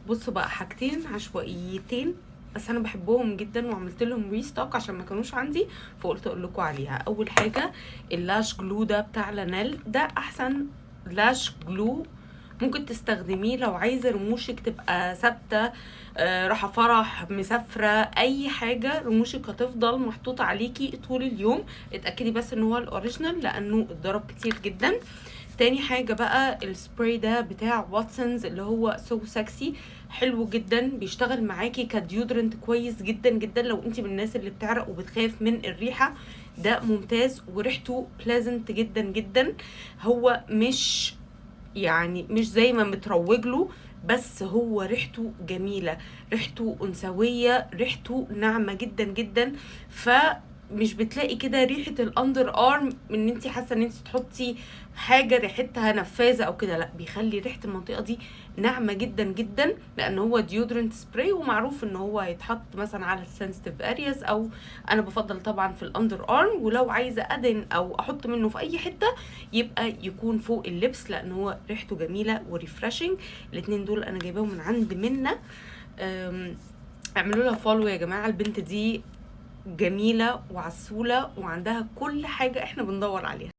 بصوا بقى، حاجتين عشوائيتين بس انا بحبهم جدا وعملت لهم restock عشان ما كانوش عندي، فقلت اقول لكم عليها. اول حاجة ال lash glue ده بتاع لانيل، ده احسن lash glue ممكن تستخدميه لو عايزه رموشك تبقى ثابته، راحة فرح، مسافره، اي حاجه، رموشك هتفضل محطوطة عليكي طول اليوم. اتاكدي بس ان هو ال original لانه اتضرب كتير جدا. تاني حاجة بقى السبراي ده بتاع واتسونز اللي هو so sexy، حلو جدا، بيشتغل معاكي ك deodorant كويس جدا جدا. لو انت من الناس اللي بتعرق وبتخاف من الريحة، ده ممتاز وريحته pleasant جدا جدا. هو مش يعني مش زي ما متروج له، بس هو ريحته جميلة، ريحته أنثوية، ريحته ناعمة جدا جدا، فمش بتلاقي كده ريحة ال underarm ان انت حاسة ان انت تحطي حاجة ريحتها نفاذة او كده. لا، بيخلي ريحة المنطقة دي ناعمة جدا جدا، لان هو deodorant spray ومعروف ان هو هيتحط مثلا على ال sensitive areas، او انا بفضل طبعا في ال underarm، ولو عايزة ادهن او احط منه في اي حتة يبقى يكون فوق ال lips، لان هو ريحته جميلة و refreshing. الاتنين دول انا جايباهم من عند منة. اعملوا لها follow يا جماعه، البنت دي جميلة وعسوله وعندها كل حاجة احنا بندور عليها.